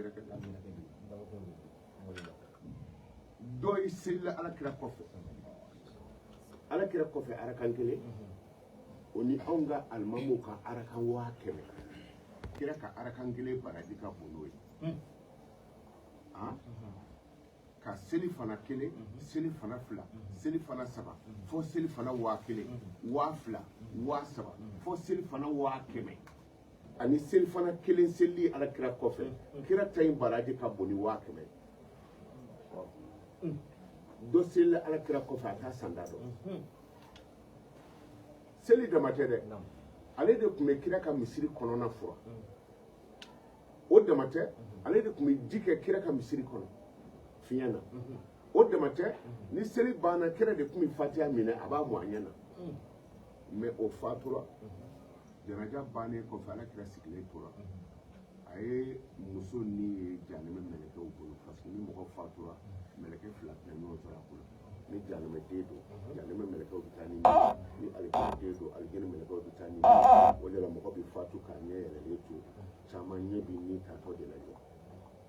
yɛrɛ kɛ. Dɔ i selila ala kira kɔfɛ, ala kira kɔfɛ arakan kelen, o ni anw ka alimamuw ka arakan 100 000, kira ka arakan kelen baraji ka bon n'o ye. Ka seli fana kelen, seli fana fila, seli fana saba, fo seli fana 1000, 2000, 3000, fo seli fana 100 000, ani seli fana kelen selili ala kira kɔfɛ, kira ta in baraji ka bon ni 100 000. Dɔ selila ala kira kɔfɛ, a t'a sanda dɔn. Seli dama tɛ dɛ, ale de tun bɛ kira ka misiri kɔnɔna furan. O dama tɛ, ale de tun bɛ ji kɛ kira ka misiri kɔnɔ fiɲɛ na. O dama tɛ, ni seli banna, kira de tun bɛ fatiya minɛ, a b'a mɔ a ɲɛ na. Mais o fatura. Janaja bannen kɔfɛ, ala kira sigilen tora, a ye muso ni ye janɛmɛ mɛlɛkɛw bolo, parce que ni mɔgɔ fatura, mɛlɛkɛ fila tɛna ɲɔgɔn sɔrɔ a kunna. Ni janɛmɛ den don, janɛmɛ mɛlɛkɛw bɛ taa ni, ni alijinɛ den don, alijinɛ mɛlɛkɛw bɛ taa ni. O de la mɔgɔ bɛ fatu k'a ɲɛ yɛlɛlen to, caman ɲɛ bɛ ni taatɔ de lajɛ.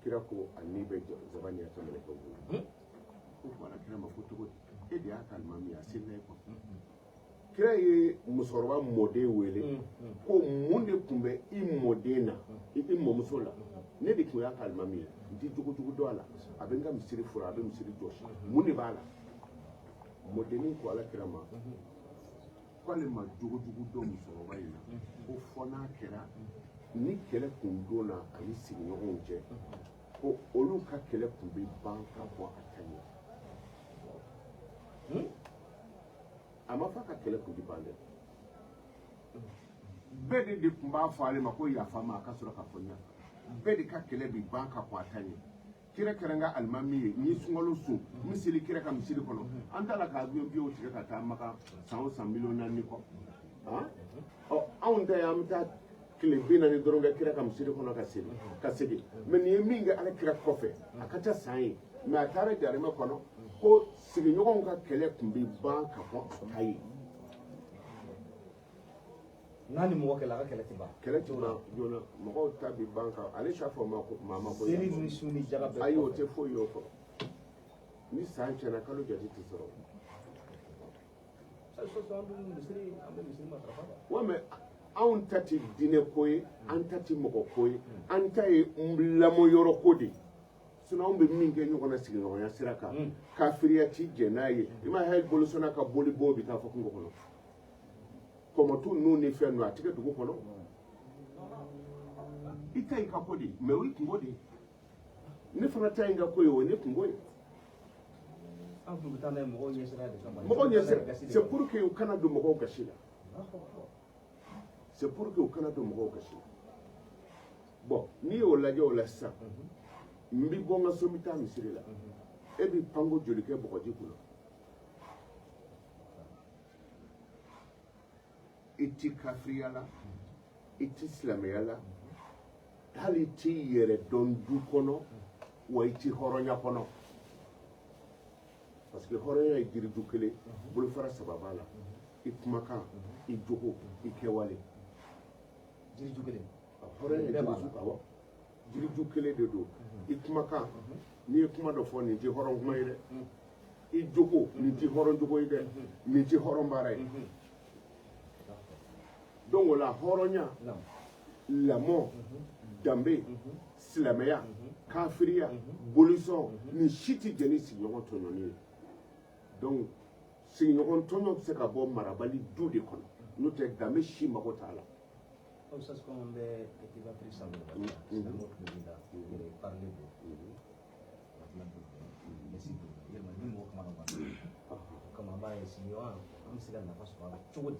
Kira ko a ni bɛ zabaniyata mɛlɛkɛw bolo. Ko ko ala kira ma ko cogo di, e de y'a ka alimami ye, a selila e kɔfɛ. Kira ye musokɔrɔba mɔden wele ko mun de tun bɛ i mɔden na, i mɔmuso la? Ne de tun y'a ka alimami ye, n tɛ jogojugu dɔn a la, a bɛ n ka misiri furan, a bɛ misiri jɔsi, mun de b'a la? Mɔdennin ko ala kira ma k'ale ma jogojugu dɔn musokɔrɔba in na, ko fɔ n'a kɛra ni kɛlɛ kun donna ani sigiɲɔgɔnw cɛ, ko olu ka kɛlɛ kun bɛ ban ka bɔ a ta ɲɛ. A ma fɔ a ka kɛlɛ kun tɛ ban dɛ. Bɛɛ de tun b'a fɔ ale ma ko yafa ma, a ka sɔrɔ k'a fɔ yafa. Bɛɛ de ka kɛlɛ bi ban ka kɔn a ta ɲɛ. Kira kɛra n ka alimami ye, n ye sunkalo sun, n bɛ seli kira ka misiri kɔnɔ. An t'a la ka avion biyew tigɛ ka taa Maka san o san miliyɔn 4 kɔ. Ɔ, anw ta ye an bɛ taa tile 40 dɔrɔn kɛ kira ka misiri kɔnɔ ka seli ka segin. Mais nin ye min kɛ ala kira kɔfɛ, a ka ca san ye. Mais a taara jarimɛ kɔnɔ ko sigiɲɔgɔnw ka kɛlɛ tun bɛ ban ka bɔ a ta ye. N'a ni mɔgɔ kɛlɛ, a ka kɛlɛ tɛ ban. Kɛlɛ tɛ ban joona, mɔgɔw ta bɛ ban ka ale s'a fɔ ma ko maa ma ko seli ni sun ni jaga bɛɛ. Ayi, o tɛ foyi ye o kɔrɔ. Ni san tiɲɛna, kalo jate tɛ sɔrɔ. An bɛ misiri matarafa. Wa mais anw ta tɛ diinɛ ko ye, an ta tɛ mɔgɔ ko ye, an ta ye lamɔ yɔrɔ ko de ye. Sinon anw bɛ min kɛ ɲɔgɔn na sigiɲɔgɔnya sira kan, kafiriya ti jɛn n'a ye. I ma hali bolisɔnna ka boli bɔ bɛ taa fɔ kungo kɔnɔ, kɔmɔtu ninnu ni fɛn ninnu, a tɛ kɛ dugu kɔnɔ. I ta y'i ka ko de ye, mais o y'i kungo de ye. Ne fana ta ye n ka ko ye, o ye ne kungo ye. An tun bɛ taa n'a ye mɔgɔw ɲɛsira de kama. Mɔgɔw ɲɛsira, c'est pour que u kana don mɔgɔw gasi la, c'est pour que u kana don mɔgɔw gasi la. Bon, n'i y'o lajɛ o la sisan, n bɛ bɔ n ka so, n bɛ taa misiri la, e bɛ panko joli kɛ bɔgɔji kunna? I ti kafiriya la, i ti silamɛya la, hali i t'i yɛrɛ dɔn du kɔnɔ, wa i ti hɔrɔnya kɔnɔ, parce que hɔrɔnya ye jiriju kelen, bolofara saba b'a la: i kumakan, i jogo, i kɛwale. Jiriju kelen. Hɔrɔnya ye jiriju, awɔ, jiriju kelen de don. I kumakan, n'i ye kuma dɔ fɔ, nin tɛ hɔrɔn kuma ye dɛ. I jogo, nin tɛ hɔrɔn jogo ye dɛ, nin tɛ hɔrɔn baara ye. Donc o la, hɔrɔnya, lamɔ, danbe, silamɛya, kafiriya, bolisɔn, nin si tɛ jɛn ni sigiɲɔgɔn tɔɲɔni ye. Donc sigiɲɔgɔn tɔɲɔ bɛ se ka bɔ marabali du de kɔnɔ, n'o tɛ danbe si mago t'a la. Oustaz, comme an bɛ éducatrice sanfɛ, silamɛw tulo b'i la, yɛrɛ parler don ɲɛsin don yɛlɛma ni mɔgɔ kamana gan, o kama an b'a ye sigiɲɔgɔn, an bɛ se ka nafa sɔrɔ a la cogo di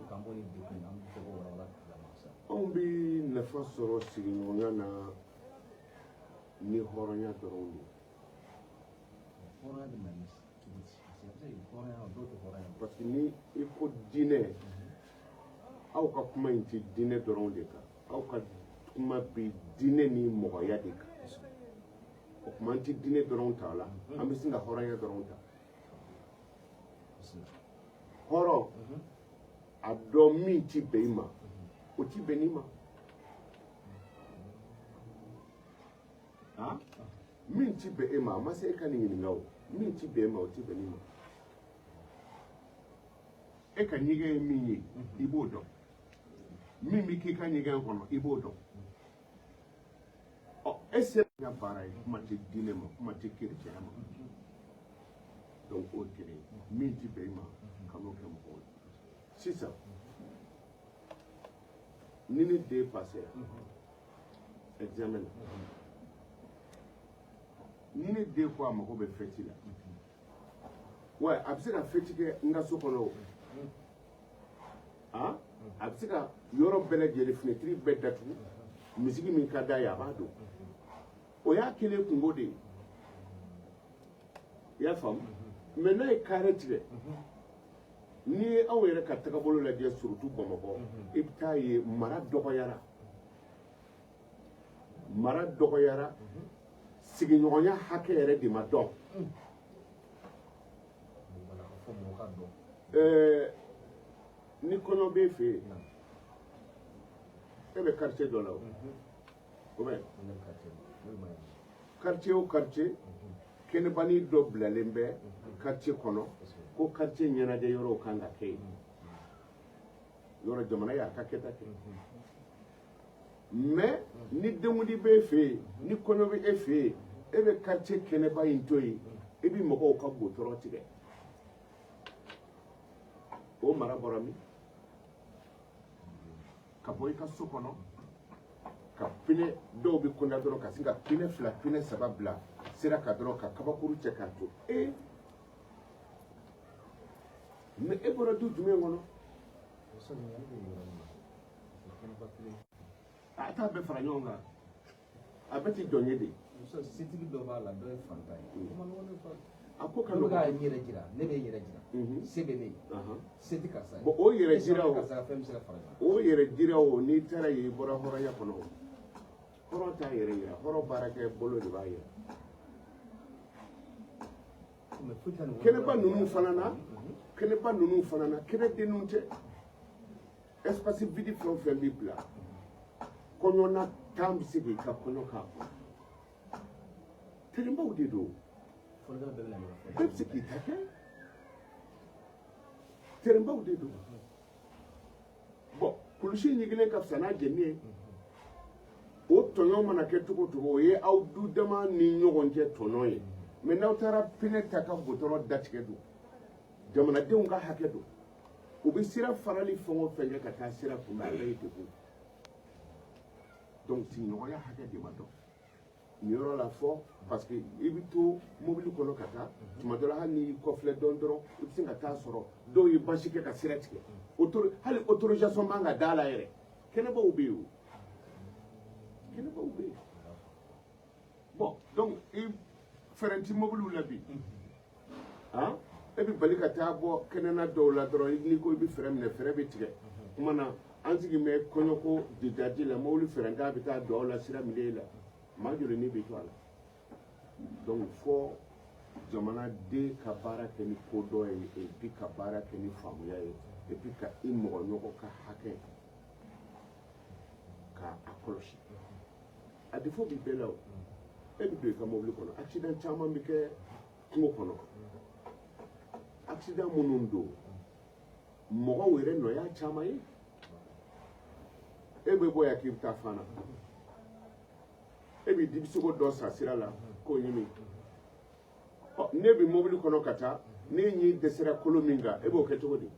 k'an bɔ nin degun in na? An bɛ fɛ k'o walawala lamɛn sa. Anw bɛ nafa sɔrɔ sigiɲɔgɔnya na ni hɔrɔnya dɔrɔn de ye. Hɔrɔnya bɛ na ni cogo di? Parce que a bɛ se ka kɛ hɔrɔnya, dɔw tɛ hɔrɔnya. Parce que ni i ko diinɛ, aw ka kuma in tɛ diinɛ dɔrɔn de kan, aw ka kuma bɛ diinɛ ni mɔgɔya de kan. O tuma an tɛ diinɛ dɔrɔn ta a la, an bɛ sin ka hɔrɔnya dɔrɔn ta. Hɔrɔn, a dɔn min ti bɛn i ma, o ti bɛn i ma. Han, min ti bɛn e ma, a ma se e ka nin ɲininka o. Min ti bɛn e ma, o ti bɛn ne ma. E ka ɲɛgɛn ye min ye, i b'o dɔn. Min bɛ k'i ka ɲɛgɛn kɔnɔ, i b'o dɔn. Ɔ, e sera ka baara ye, kuma tɛ diinɛ ma, kuma tɛ kerecɛnya ma. Donc o ye kelen ye. Min ti bɛn i ma, kan'o kɛ mɔgɔw ye. Sisan ni ne den passera examen na, ni ne den ko a mago bɛ fɛti la, wa a bɛ se ka fɛti kɛ n ka so kɔnɔ o, han, a bɛ se ka yɔrɔ bɛɛ lajɛlen finɛtiri bɛɛ datugu, misigi min ka d'a ye, a b'a don. O y'a kelen kungo de ye, i y'a faamu? Mais n'a ye carré tigɛ, n'i ye anw yɛrɛ ka tagabolo lajɛ, surtout Bamakɔ, i bɛ taa ye mara dɔgɔyara, mara dɔgɔyara, sigiɲɔgɔnya hakɛ yɛrɛ de ma dɔn. Wala ka fɔ mɔgɔ ka dɔn. Ni kɔɲɔ b'e fɛ yen, e bɛ quartier dɔ la o, o bɛ Ne bɛ quartier la, n'o ma ɲi. Quartier o quartier, kɛnɛbanin dɔ bilalen bɛ quartier kɔnɔ ko quartier ɲɛnajɛ yɔrɔw kan ka kɛ yen. Yɔrɔ jamana y'a ka kɛta kɛ. Mais ni denkundi b'e fɛ yen, ni kɔɲɔ bɛ e fɛ yen, e bɛ quartier kɛnɛba in to yen, e bɛ mɔgɔw ka goudron tigɛ. O mara bɔra min? Ka bɔ i ka so kɔnɔ ka pneu, dɔw bɛ kunda dɔrɔn ka sin ka pneu fila, pneu saba bila sira kan dɔrɔn, ka kabakuru cɛ k'a to e. Mais e bɔra du jumɛn kɔnɔ? O sɔrɔ ɲininkali bɛ yɔrɔ min na, parce que kɛnɛba kelen. A t'a bɛɛ fara ɲɔgɔn kan, a bɛɛ ti jɔn ye de. Muso setigi dɔ b'a la, dɔ ye fantan ye. O ma nɔgɔn ne fa. A ko ka Ne bɛ ka nɔgɔn. n yɛrɛ jira, ne bɛ n yɛrɛ jira. Se bɛ ne ye. Se tɛ karisa ye. Bon, o yɛrɛ jira o. Karisa ka fɛn bɛ se ka fara ɲɔgɔn kan. O yɛrɛ jira o, n'i taara yen, i bɔra hɔrɔnya kɔnɔ o. Hɔrɔn t'a yɛrɛ yira, hɔrɔn baarakɛ bolo de b'a yira. Mais foyi tɛ nin. Kɛnɛba ninnu fana na, kɛnɛba ninnu fana na, kɛnɛdenninw tɛ. Espace vide fɛn o fɛn bɛ bila, kɔɲɔna tan bɛ se k'i ka kɔɲɔ k'a kɔnɔ. Terrainbaw de don. Fɔlikɛla bɛɛ bɛ na ɲɔgɔn fɛ. Bɛɛ bɛ se k'i ta kɛ, terrainbaw de don. Bon, kulusi ɲiginnen ka fisa n'a jɛnni ye. O tɔɲɔ mana kɛ cogo o cogo, o ye aw du dama ni ɲɔgɔn cɛ tɔɲɔ ye. Mais n'aw taara pneu ta ka goudron datigɛ don, jamanadenw ka hakɛ don. U bɛ sira farali fɛn o fɛn kɛ ka taa sira kunbɛn, a bɛɛ ye degun. Donc sigiɲɔgɔnya hakɛ de ma dɔn nin yɔrɔ la fɔ, parce que i bɛ to mobili kɔnɔ ka taa, tuma dɔ la, hali n'i kɔfilɛ dɔn dɔrɔn, i bɛ se ka taa sɔrɔ dɔw ye basi kɛ ka sira tigɛ. Hali autorisation man ka d'a la yɛrɛ. Kɛnɛbaw bɛ yen o, kɛnɛbaw bɛ yen. Bon, donc i frein ti mobiliw la bi, han, e bɛ bali ka taa bɔ kɛnɛna dɔw la dɔrɔn, n'i ko i bɛ frein minɛ, frein bɛ tigɛ. Kuma na an sigi bɛ kɔɲɔko jaji la, mobili frein t'a bɛ taa don aw la sira milieu la, maa joli ni bɛ to a la? Donc fɔ jamanaden ka baara kɛ ni kodɔn ye, et puis ka baara kɛ ni faamuya ye, et puis ka i mɔgɔ ɲɔgɔn ka hakɛ ka a kɔlɔsi. A défaut bɛ bɛɛ la o. E bɛ don i ka mobili kɔnɔ, accident caman bɛ kɛ kungo kɔnɔ. Accident minnu don, mɔgɔw yɛrɛ nɔ y'a caman ye. E bɛ bɔ yan k'i bɛ taa Fana, e bɛ dibisogo dɔ san sira la k'o ɲimi. Ɔ, ne bɛ mobili kɔnɔ ka taa, ne ɲi dɛsɛra kolo min kan, e b'o kɛ cogo di? I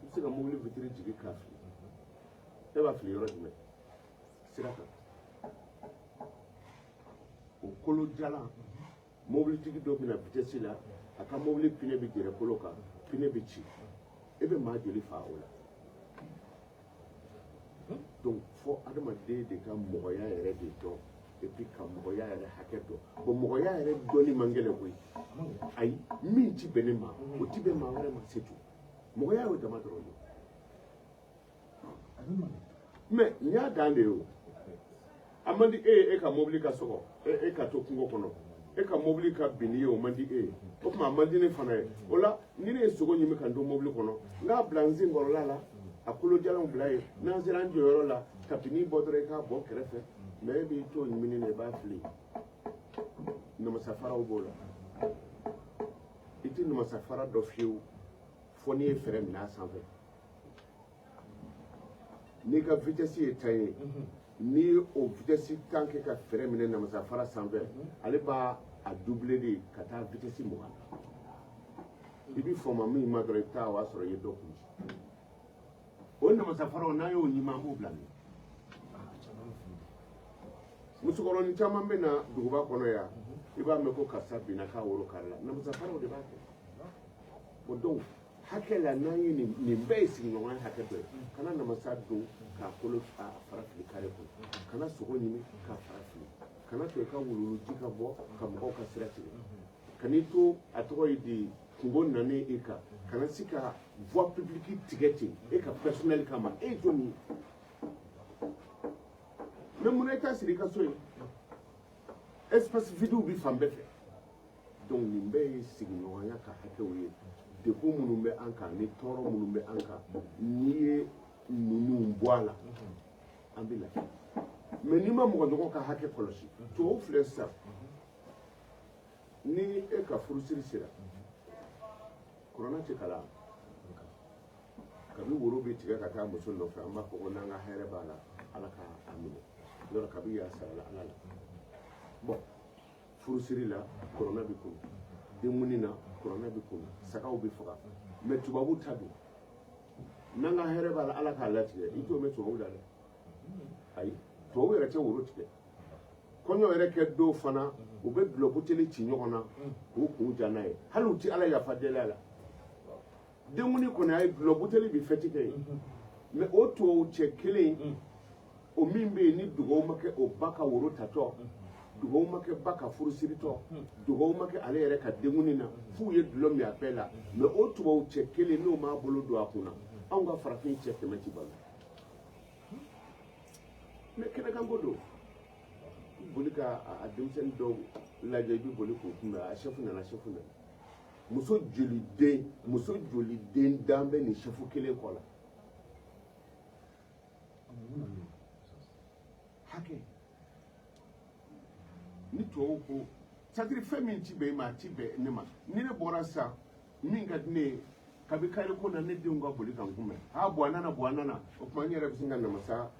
bɛ se ka mobili vitre jigin k'a fili. E b'a fili yɔrɔ jumɛn? Sira kan. O kolo jalan, mobilitigi dɔ bɛna vitesse la, a ka mobili pneu bɛ gɛrɛ kolo kan, pneu bɛ ci. E bɛ maa joli fa o la? Donc fɔ adamaden de ka mɔgɔya yɛrɛ de dɔn, et puis ka mɔgɔya yɛrɛ hakɛ dɔn. Bon, mɔgɔya yɛrɛ dɔnni man gɛlɛn koyi. Ayi, min ti bɛn ne ma, o ti bɛn maa wɛrɛ ma, c'est tout. Mɔgɔya y'o dama dɔrɔn de. Mais n y'a dan de ye o. A man di e ye e ka mobili ka sɔgɔ, e ka to kungo kɔnɔ, e ka mobili ka bin n'i ye, o man di e ye. O tuma a man di ne fana ye. O la, ni ne ye sogo ɲimi ka n to mobili kɔnɔ, n k'a bila n sen kɔrɔla la, a kolo jalanw bila yen. N'an sera an jɔyɔrɔ la, tapis bɔ dɔrɔn, i k'a bɔ kɛrɛfɛ. Mais e b'i to ɲimini na, i b'a fili. Namasafaraw b'o la. I tɛ namasafara dɔn fiyewu fo n'i ye frein minɛ a sanfɛ. N'i ka vitesse ye 10 ye, n'i ye o vitesse 10 kɛ ka frein minɛ namasafara sanfɛ, ale b'a a doubler de ka taa vitesse 20. I bɛ fama min ma dɔrɔn, i bɛ taa, o y'a sɔrɔ i ye dɔ kun. O namasafaraw, n'an y'o ɲimi, an b'o bila min? Musokɔrɔnin caman bɛ na duguba kɔnɔ yan, i b'a mɛn ko karisa binna k'a woro karila. Namasafaraw de b'a kɛ. Bon, donc hakɛ la, n'an ye nin, nin bɛɛ ye sigiɲɔgɔnya hakɛ dɔ ye. Kana namasa dun k'a kolo a fara fili kare kɔnɔ, kana sogo ɲimi k'a fara fili, kana to i ka wuluwuluji ka bɔ ka mɔgɔw ka sira tigɛ, kan'i to a tɔgɔ ye di kungo nanen e kan, kana se ka voie publique tigɛ ten e ka personnel kama. E ye jɔn ye? Mais munna i t'a siri i ka so yen? Espace vide bi fan bɛɛ fɛ. Donc nin bɛɛ ye sigiɲɔgɔnya ka hakɛw ye. Degun minnu bɛ an kan ni tɔɔrɔ minnu bɛ an kan, n'i ye ninnu bɔ a la, an bɛ lafiya. Mais n'i ma mɔgɔ ɲɔgɔn ka hakɛ kɔlɔsi, tubabu filɛ sisan, ni e ka furusiri sera, kuranɛ tɛ kalan. Kabi woro bɛ tigɛ ka taa muso nɔfɛ, an b'a fɔ ko n'an ka hɛrɛ b'a la, Ala ka a minɛ. Yɔrɔ kabi y'a sarala Ala la. Bon, furusiri la, kuranɛ bɛ kunu. Denkundi na, kuranɛ bɛ kunu, sagaw bɛ faga. Mais tubabu ta don, n'an ka hɛrɛ b'a la, Ala k'a latigɛ, i t'o mɛn tubabu la dɛ. Ayi, tubabu yɛrɛ tɛ woro tigɛ. Kɔɲɔ yɛrɛ kɛ don fana, u bɛ dulɔ buteli ci ɲɔgɔn na k'u kun ja n'a ye. Hali u ti Ala yafa deli a la. Denkundi kɔni, a ye dulɔ buteli bi fɛti kɛ yen. Mais o tubabu cɛ kelen o min bɛ yen, ni dugawu ma kɛ o ba ka woro tatɔ, dugawu ma kɛ ba ka furusiritɔ, dugawu ma kɛ ale yɛrɛ ka denkundi na, f'u ye dulɔ min a bɛɛ la. Mais o tubabu cɛ kelen, n'o m'a bolo don a kunna, anw ka farafin cɛ 100 ti balo. Mais kɛnɛkanko don. I boli ka a denmisɛnnin dɔw lajɛ, i bɛ boli k'u kunbɛn: a chef nana, chef nana. Muso joli den, muso joli den dan bɛ nin chef kelen kɔ la? Hakɛ ni tubabu ko, c'est-à-dire fɛn min ti bɛn i ma, a ti bɛn ne ma. Ni ne bɔra sisan, min ka di ne ye, kabi kari ko na, ne denw ka boli ka n kunbɛn: a bɔn, a nana, bɔn, a nana. O tuma n yɛrɛ bɛ sin ka namasa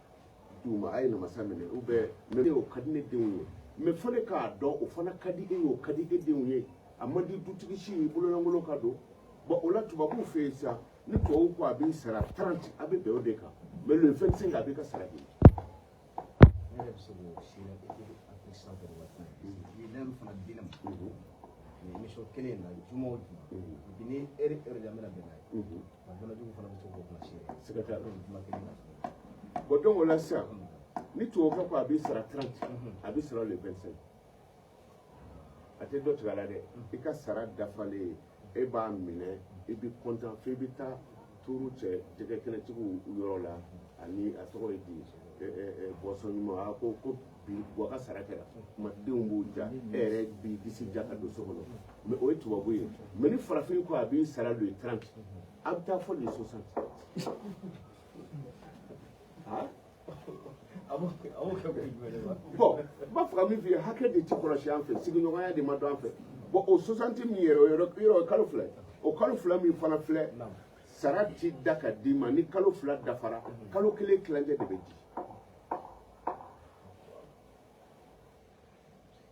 d'u ma: a ye namasa minɛ. Ou bien, mais o ka di ne denw ye. Mais fo ne k'a dɔn, o fana ka di e ye, o ka di e denw ye. A man di dutigi si ye i bololankolon ka don. Bon, o la tubabuw fɛ yen sisan, ni tubabu ko a b'i sara 30, a bɛ bɛn o de kan. Mais le 25, a b'i ka sara di. Ne yɛrɛ bɛ se k'o seere Afrique sanfɛ nin waati in na. I ye layiru fana di ne ma nin émission kelen in na juma o juma. Et puis ni heure heure de an bɛna bɛn n'a ye. Wa dɔnna fana bɛ se k'o fana seere. Siga t'a la. Juma kelen na. Bon, donc o la sisan, ni tubabukɛ ko a b'i sara 30, a b'i sara le 25, a tɛ dɔ tigɛ a la dɛ. I ka sara dafalen, e b'a minɛ, i bɛ content fo i bɛ taa turu cɛ jɛgɛ kɛnɛtigiw yɔrɔ la, ani a tɔgɔ ye di, boisson ɲuman. A ko ko bi buwa ka sara kɛra, kuma denw b'u ja, e yɛrɛ b'i disi ja ka don so kɔnɔ. Mais o ye tubabu ye. Mais ni farafin ko a b'i sara le 30, a bɛ taa fɔ le 60. Ah? A b'o kɛ kun jumɛn de la? Bon, n b'a fɛ ka min f'i ye, hakɛ de ti kɔlɔsi an fɛ, sigiɲɔgɔnya de ma dɔn an fɛ. Bon, o 60 min yɛrɛ, o yɔrɔ o ye kalo 2 ye. O kalo 2 min fana filɛ, sara ti da ka d'i ma. Ni kalo 2 dafara, kalo kelen tilancɛ de bɛ di.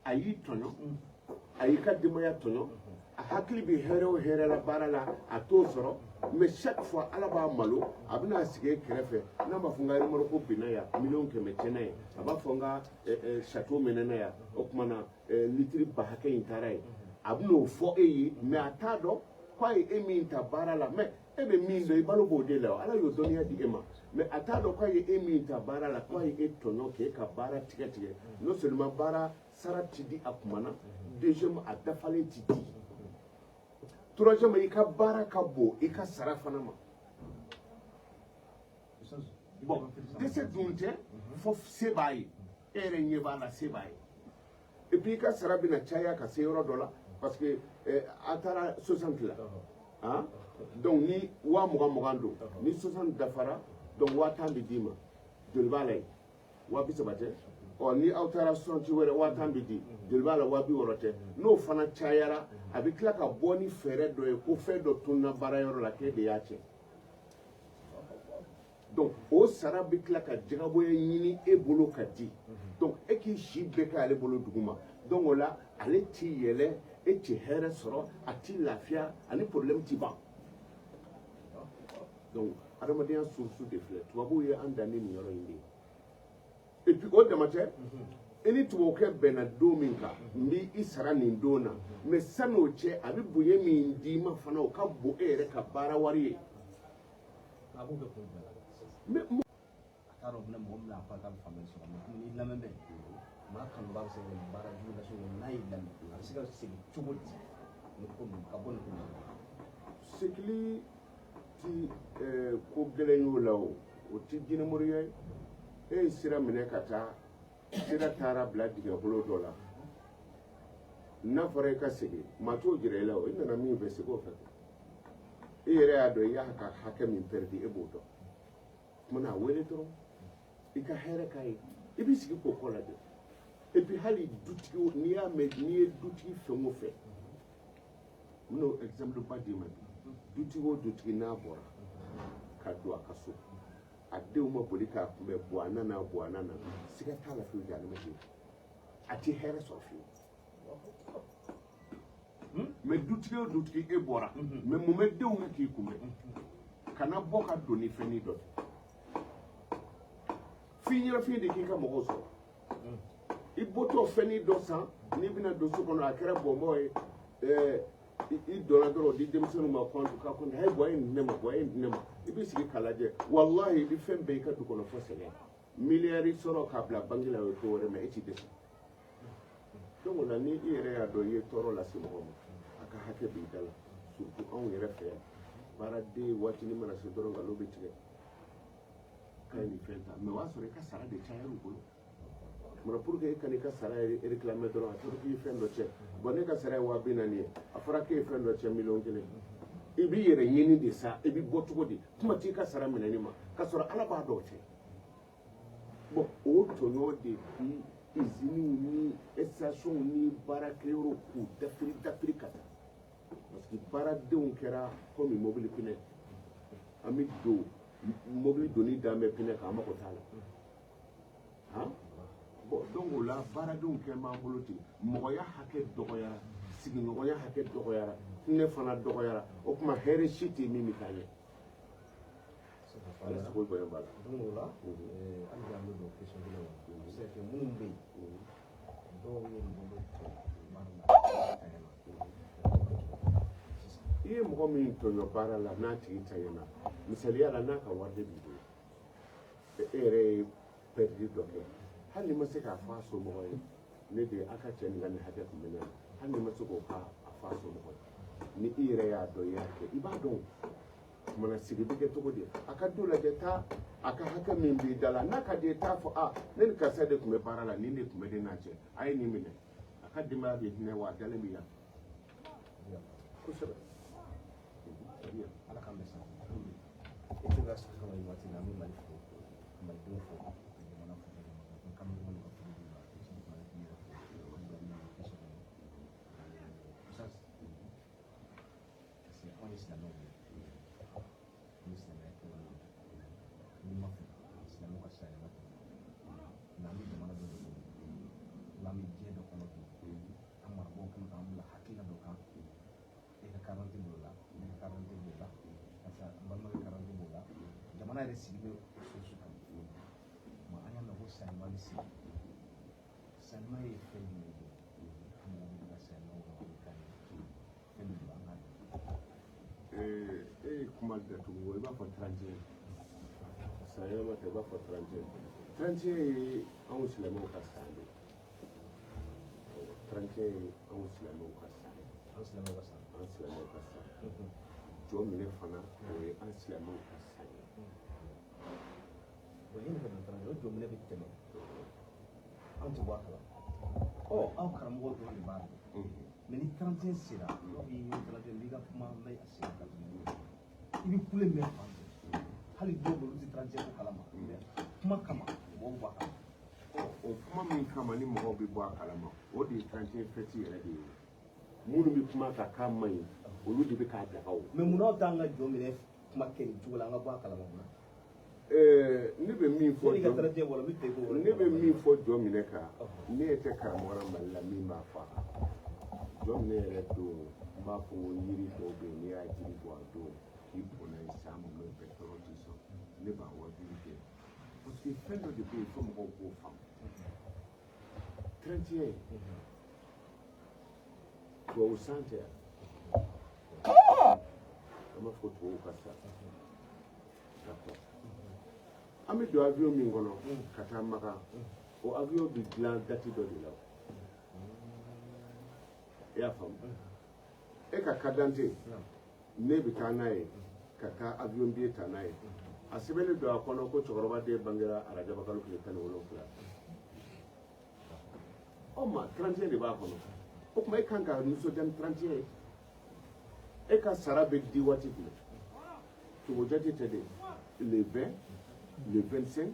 A y'i tɔɲɔ, a y'i ka denbaya tɔɲɔ, a hakili bɛ hɛrɛ o hɛrɛ la baara la, a t'o sɔrɔ. Mais chaque fois Ala b'a malo, a bɛna sigi e kɛrɛfɛ. N'a b'a fɔ n ka remorque binna yan, 100 000 000 tiɲɛna yen, a b'a fɔ n ka château mɛnɛna yan, o tuma na litiri ba hakɛ in taara yen, a bɛn'o fɔ e ye. Mais a t'a dɔn k'a ye e min ta baara la. Mais e bɛ min dɔn, i balo b'o de la, Ala y'o dɔnniya di e ma. Mais a t'a dɔn k'a ye e min ta baara la, k'a ye e tɔɲɔ k'e ka baara tigɛ tigɛ. Non seulement baara sara ti di a kuma na, deuxième, a dafalen ti di, troisième, i ka baara ka bon i ka sara fana ma. Bon, dɛsɛ dun tɛ fo se b'a ye, e yɛrɛ ɲɛ b'a la, se b'a ye. Et puis i ka sara bɛna caya ka se yɔrɔ dɔ la, parce que a taara 60 la, hein? Donc ni 20 000 20 000 don, ni 60 dafara, donc 10 000 bɛ d'i ma. Joli b'a la yen? 30 000 tɛ? Ɔ, ni aw taara sortie wɛrɛ, 50 000 bɛ di, joli b'a la? 60 000 tɛ? N'o fana cayara, a bɛ tila ka bɔ ni fɛɛrɛ dɔ ye ko fɛn dɔ tununna baarayɔrɔ la, k'e de y'a cɛ. Donc o sara bɛ tila ka jagaboya ɲini e bolo ka di. Donc e k'i si bɛɛ kɛ ale bolo duguma. Donc o la, ale t'i yɛlɛ, e ti hɛrɛ sɔrɔ, a ti lafiya, ani problème ti ban. Donc adamadenya source de filɛ, tubabuw ye an dan ni nin yɔrɔ in de ye. Et puis o dama tɛ, i ni tubabukɛ bɛnna don min kan, n b'i i sara nin don na, mais sani o cɛ, a bɛ bonya min d'i ma fana, o ka bon e yɛrɛ ka baara wari ye. A b'o kɛ kun jumɛn la? Mais A t'a dɔn fana mɔgɔ min bɛna fɔ a t'a bɛ faamuyali sɔrɔ, mais komi n'i lamɛn bɛ maa kanuba bɛ se ka baara jugu lase o ma, n'a y'i lamɛn, a bɛ se ka segin cogo di nin ko ninnu ka bɔ nin ko ninnu na? Segili ti ko gɛlɛn y'o la, o ti jinɛmoriya ye. E ye sira minɛ ka taa, sira taara bila dingɛkolo dɔ la. N'a fɔra i ka segin, maa t'o jira i la. O i nana min fɛ, segin o fɛ. E yɛrɛ y'a dɔn i y'a ka hakɛ min perdu, e b'o dɔn. Kumana a wele dɔrɔn, i ka hɛrɛ k'a ye, i b'i sigi k'o kɔ lajɛ. Et puis hali dutigi, n'i y'a mɛn, n'i ye dutigi fɛn o fɛn, n bɛn'o exemple ba d'i ma bi. Dutigi o dutigi n'a bɔra ka don a ka so, a denw ma boli k'a kunbɛn, bɔ a nana, bɔ a nana, siga t'a la fiyewu, jahanama tɛ yen, a ti hɛrɛ sɔrɔ fiyewu. Mais dutigi o dutigi, e bɔra, mais mun bɛ denw bɛ k'i kunbɛn? Kana bɔ ka don ni fɛnnin dɔ tɛ, f'i ɲɛnafin de k'i ka mɔgɔw sɔrɔ. I bɔtɔ fɛnnin dɔ san, n'i bɛna don so kɔnɔ, a kɛra bɔnbɔn ye, i donna dɔrɔn, o di denmisɛnninw ma, kɔn ka kɔn, a ye bɔ, a ye nin di ne ma, bɔ, a ye nin di ne ma. I b'i sigi k'a lajɛ, walahi, i bɛ fɛn bɛɛ i ka du kɔnɔ fo sɛgɛn. Miliyari sɔrɔ k'a bila banki la, o ye ko wɛrɛ, mais e t'i dɛsɛ. Donc o la, ni i yɛrɛ y'a dɔn i ye tɔɔrɔ lase mɔgɔ ma, a ka hakɛ b'i da la. Surtout anw yɛrɛ fɛ yan, baaraden waatinin mana se dɔrɔn, nkalon bɛ tigɛ k'a ye nin fɛn ta, mais o y'a sɔrɔ i ka sara de cayara u bolo. Mara pour que e ka n'i ka sara réclamer dɔrɔn, a fɔra k'i ye fɛn dɔ cɛ. Bon, ne ka sara ye 40 000 ye, a fɔra k'e ye fɛn dɔ cɛ 1,1 million. I b'i yɛrɛ ɲini de sa, i bɛ bɔ cogo di? Kuma t'i ka sara minɛni ma, k'a sɔrɔ Ala b'a dɔn o tɛ. Bon, o tɔɲɔ de bi usines ni stations ni baarakɛyɔrɔ k'u dafiri dafiri ka taa, parce que baaradenw kɛra komi mobili pinɛ. An bɛ don mobili donni dan bɛ pinɛ kan, an mago t'a la. Han, bon, donc o la, baaradenw kɛ b'an bolo ten. Mɔgɔya hakɛ dɔgɔyara, sigiɲɔgɔnya hakɛ dɔgɔyara, hinɛ fana dɔgɔyara. O tuma hɛrɛ si tɛ min bɛ taa ɲɛ. Ala sago bonya b'a la. Donc o la, hali bi an bɛ don question kelen kɔnɔ. A bɛ se ka kɛ minnu bɛ yen, dɔw ye mɔgɔ dɔ tɔɲɔ baara la, tanyana sisan. I ye mɔgɔ min tɔɲɔ baara la, n'a tigi tanyana, misaliya la, n'a ka wari de b'i bolo, e yɛrɛ ye perdre dɔ kɛ, hali n'i ma se k'a fɔ a somɔgɔ ye, ne de a ka cɛ nin ka nin hakɛ tun bɛ ne la, hali n'i ma se k'o k'a fɔ a somɔgɔ ye, ni i yɛrɛ y'a dɔn i y'a kɛ, i b'a dɔn. Kumana sigi bɛ kɛ cogo di? A ka du lajɛ, taa a ka hakɛ min b'i da la, n'a ka di ye, t'a fɔ: a ne ni karisa de tun bɛ baara la, nin de tun bɛ ne n'a cɛ, a ye nin minɛ. A ka denbaya bɛ hinɛ wa, a dalen bɛ yan kosɛbɛ. Ala k'an bɛn sa. E tɛ ka sɔrɔ nin waati in na, an bɛ Mali fo, ka Malidenw fo, ka jamana fo, ka kamalen ka foli b'u la. I fana k'i yɛrɛ fo, an bɛ min question kɔnɔ. Oustaz, parce que anw ye silamɛw ye, an bɛ silamɛya kɛwale la, n'i ma fɛ silamɛw ka sariya tɛ, mais an bɛ jamana dɔ de kɔnɔ, n'an bɛ diɲɛ dɔ kɔnɔ bi, an marabagaw kan k'an bila hakilina dɔ kan. E ka carte b'o la, ne ka carte b'o la, karisa n balimakɛ carte b'o la. Jamana yɛrɛ sigi bɛ o source kan. Ma an y'a mɛn ko sanima bɛ sigi. Sanima ye fɛn jumɛn ye? An mago bɛ ka sanima wala kan ye fɛn min don, an k'a dɔn. E ye kuma datugu, i b'a fɔ 31 san yɛlɛma tɛ, i b'a fɔ 31. 31 ye anw silamɛw ka san de ye. 31 ye anw silamɛw ka san ye. An silamɛw ka san. An silamɛw ka san. Jɔ minɛ fana, o ye an silamɛw ka san ye. O ye nin ka don o jɔminɛ bɛ tɛmɛ, an tɛ bɔ a kalama. Ɔ, aw karamɔgɔw dɔrɔn de b'a dɔn. Mais ni 31 sera, aw b'i 31, n b'i ka kuma mɛn a sera ka tɛmɛ, i bɛ kule mɛn fan fɛ. Hali dɔw bɛ olu tɛ 31 ko kalama, mais kuma kama mɔgɔw b'a kalama. Ɔ. O kuma min kama ni mɔgɔw bɛ bɔ a kalama, o de ye 31 fête yɛrɛ de ye. Minnu bɛ kuma kan k'a man ɲi, olu de bɛ k'a daga o. Mais munna aw t'an ka jɔ minɛ kuma kɛ nin cogo la, an ka bɔ a kalama mun na? Ne bɛ min fɔ Ne ka jɔ 31 bɔra, n bɛ fɛ k'o ne bɛ min fɔ jɔ minɛ kan, ne tɛ karamɔgɔ la Mali la min b'a fɔ a kan. Jɔ minɛ yɛrɛ don, n b'a fɔ ko yiri dɔw bɛ yen, n'i y'a jiri bɔ a don k'i bɔn n'a ye san mun bɛɛ tɔɔrɔ t'i sɔrɔ. Ne b'a wajuli kɛ parce que fɛn dɔ de bɛ yen fo mɔgɔw k'o faamu. 31, tubabu san tɛ yan, an b'a fɔ tubabuw ka sa, d'accord. An bɛ don avion min kɔnɔ ka taa Makan, o avion bɛ dilan date dɔ de la o. I y'a faamu? E ka carte d'identité, ne bɛ taa n'a ye ka taa avion billet ta n'a ye, a sɛbɛnnen don a kɔnɔ ko cɛkɔrɔba den bangera arajaba kalo tile 17. Ɔ ma 31 de b'a kɔnɔ. O tuma e kan ka nisɔndiya ni 31 ye. E ka sara bɛ di waati jumɛn? Tubabu jate tɛ de, le 20, le 25